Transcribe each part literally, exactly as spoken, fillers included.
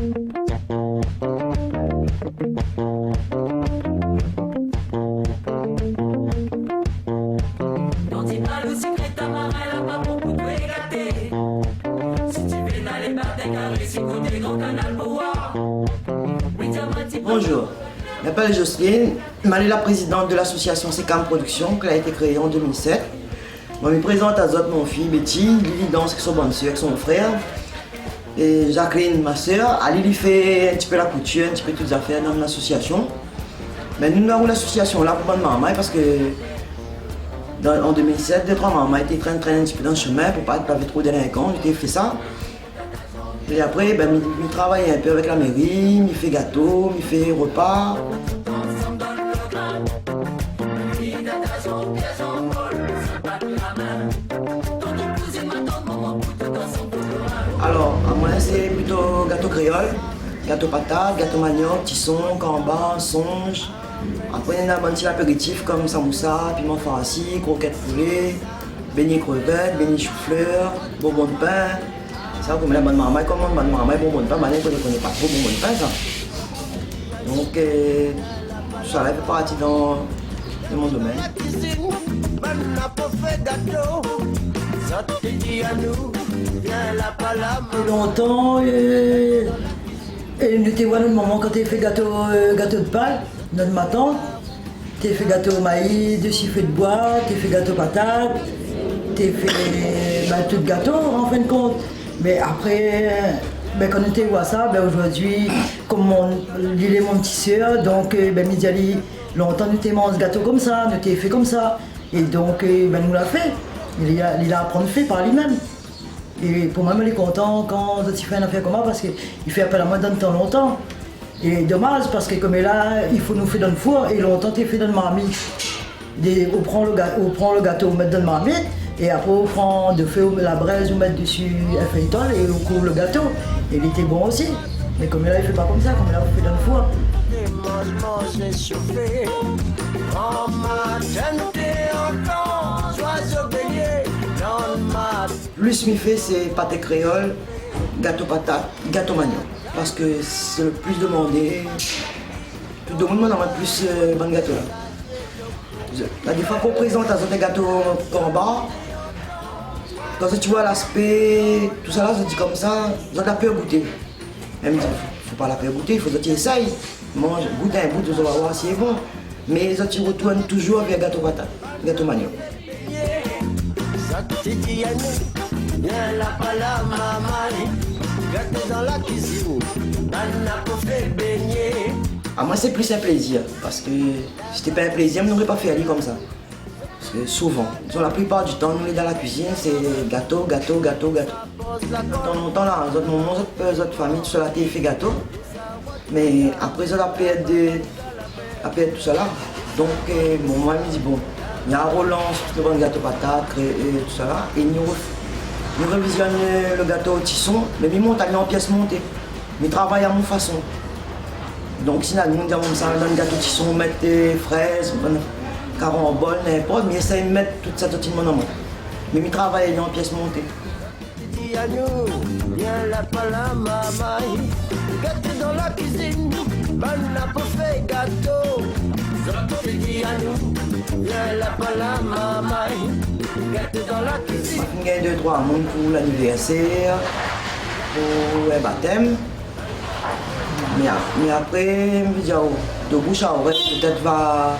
Non, di pa lo sikré, tamarin la pa bonpé pou gaté. Si ti vé alé bat in karé, si koté Grand Kanal pou oir. Bonjour, mi apèl Jocelyne, mi lé la prézidant de l'asosiasion Sékam Production, ki la été kréé an deux mille sept. Bon, mi prézant azot mon fiy Betty, li, li dans èk son bann sèr, èk son frèr. É Jacqueline, ma sèr, ali, li fé in ti pé la koutir, in ti pé tout zafèr dan lasosiasion. Mé nou, nou la ouvèr lasosiasion la pou bann marmay, parske dan, an deux mille sept, dé troi marmay té trenn, trenn in ti pé dan shomin pou pa, pa tro délinkan, nou té fé sa. É apré, bin, mi, mi travay in pé avèk la méri, mi fé gato, mi fé repa. Alor, amoin, sé plito gato kréol, gato patat, gato maniok, tison, kanba, sonj. Apré, néna bann ti lapéritif kom samousa, piman farsi, krokèt poulé, bégné krevèt, bégné shouflèr, bonbon d'pin. Sa, kom la bann marmay, koman bann marmay, bonbon d'pin, bann i koné, koné pa tro bonbon d'pin, sa. Donk, euh, tousa la i fé parti dan, dan mon domèn. La kuizine, bann la pou fé gato. Zot i di anou, vien la pa la. Lontan, euh, é nou té oir nout momon kan té fé gato, euh, gato d'pin, nout matant. Té fé gato mayi, de sifé d'boi, té fé gato patat, té fé, bin, tout gato, an fin d'kont. Mé apré, bin, kan nou té oir sa, bin, ojourdui, kom mon, li lé mon ti sèr, donk, euh, bin, mi di ali, lontan nou té manz gato komsa, nou té fé komsa. É donk, euh, bin, nou la fé. Li la, li la aprann fé par li mèm. É pou moin, moin lé kontan kan zot i fé in afèr koman, parske i fé apèl amoin dan tan lontan. É domaz, parske koméla, i fo nou fé dan four, é lontan té fé dan marmit. Dé, ou pran lo ga-, ou pran lo gato, ou mèt dan marmit, é apré ou pran do fé, ou, la brèz, ou mèt dési in féy tol é ou kouv lo gato. É li té bon osi. Mé koméla, i fé pa komsa, koméla, ou fé dan four. Manz, manzé shofé, gran matin té antan, zoizo bénié dan mat- Plis mi fé, sé paté kréol, gato patat, gato maniok. Parske sé lo plis domandé. Tout domoun i domann amoin plis, euh, bann gato la. La, défoi, kan ou prézant azot in gato kanba, kan zot i oir laspé, tousa la, zot i di komsa, zot la pèr gouté. Mé mi di, fo pa la pèr gouté, fo zot i éséy. Manz, gout in bout, zot va oir si lé bon. Mé zot i retourn toujour vèr gato patat, gato maniok. Sa ti di anou, vien la pa la marmay, gato dan la kuizine, bann la pou fé bégné. Amoin, sé plis in plézir, parske si té pa in plézir, mi noré pa fé ali komsa. Parske souvan, disons, la plipar di tan, nou lé dan la kuizine, sé gato, gato, gato, gato. Tan lontan la, zot momon, zot, euh, zot fami, tousala té fé gato. Mé apré, zot la pèrd, la pèrd tousala. Donk, euh, bon, moin, mi di, bon, mi arolans tout lo bann gato patat, kré-, euh, tousala. É nou ref-, nou révizionn, euh, lo gato tison, mé mi mont ali an piès monté. Mi travay a mon fason. Donk, si néna moun i di amoin sa, dan gato tison, mèt, euh, frèz, bann karanbol, ninport, mi éséy mèt tout sa, tout in mon amoin. Mé mi travay an piès monté. Di anou, vien la pa la marmay, gato dan la kuizine, bann la pou fé gato. Zot i di anou, vien la pa la marmay, gato dan la kuizine. Moin la fine gingn dé troi moun pou lanivèrsèr, pou in batèm. Mé a-, mé apré, mi di, oh, de bouche à oreille, pétèt va,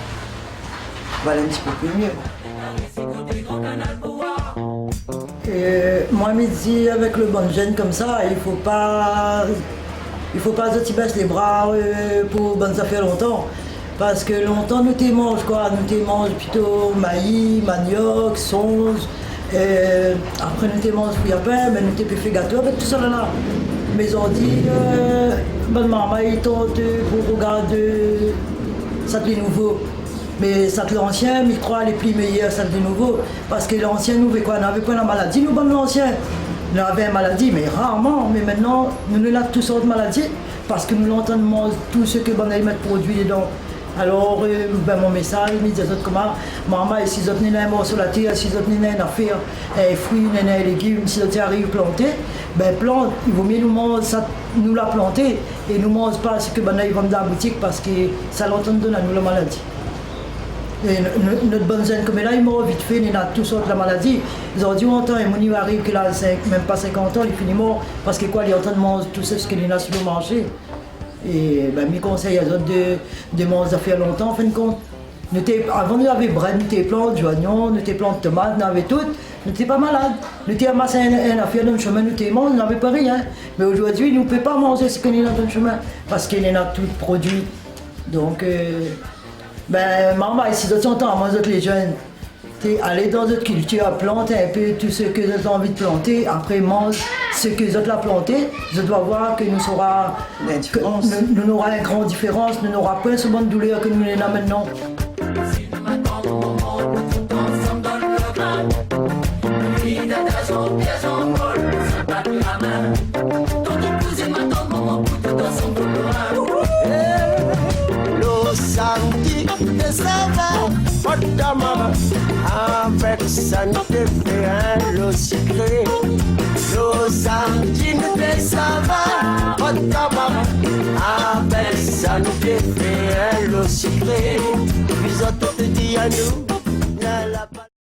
va alé in ti pé pli myé. Euh, moin, mi di, avèk lo bann jenn komsa, i fo pa, i fo pa zot i bès lé bra, euh, pou bann zafèr lontan. Parske lontan, nou té manz koi ? Nou té manz plito mayi, maniok, sonz. Euh, apré, nou té manz fri a pin, mé nou té pé fé gato avèk tousala la. Mé zordi, euh, bann marmay i tant pou rogard, euh, sak lé nouvo. Mé sak lansien, mi kroi lé pli méyèr, sak lé nouvo. Parske lansien, nou, avèk koi, navé poin la maladi, nou, bann lansien. Navé maladi, mé rarman. Mé mintnan, nou, nou néna tout sort maladi. Parske nou lontan manz tout sak bann la i mèt produi dedan. Alor, euh, bin, mon mésaz, mi di azot koman, marmay, si zot néna in morso la tèr, si zot néna in afèr, in fri, néna in légim, si zot i ariv planté, Bin, plant, i vo myé nou manz sak nou la planté, é nou manz pa sak banna i vann dan la boutik, parské sa la antann donn anou la maladi. É no-, no-, nout bann zèn koméla i mor vit fé, néna tout sort la maladi. Zordi ou antann in moun i ariv ke la sink-, mèm pa sinkant an, li fini mor, parské koi, li antann manz tout sak néna si lo marshé. É, bin, mi konsèy azot de, de manz zafèr lontan, an fin de kont. Nou té, avan nou lavé brèd, nou té plant zoignon, nou té plant tomat, nou lavé tout, nou té pa malad. Nou té ramas in, in nafèr dan shomin, nou té manz, nou lavé pa rien. Mé zordi, nou pé pa manz sak néna dan shomin, parské néna tout produi. Donk, euh, bin, marmay, si zot antann, amoin zot lé jenn, té alé dan zot kiltir, plant in pé tout sak zot la anvi de planté, apré manz sak zot la planté, zot va voir ke nou sora, ke nou, nou nora in gran diférans, nou nora poin so bann doulèr ke nou néna mintnan. Lo samdi té sava, fot dan mama, avèk sa nou té fé in lo sikré. Lo samdi nou té sava, fot dan mama, avèk sa nou té fé in lo sikré. Pi zot té di anou,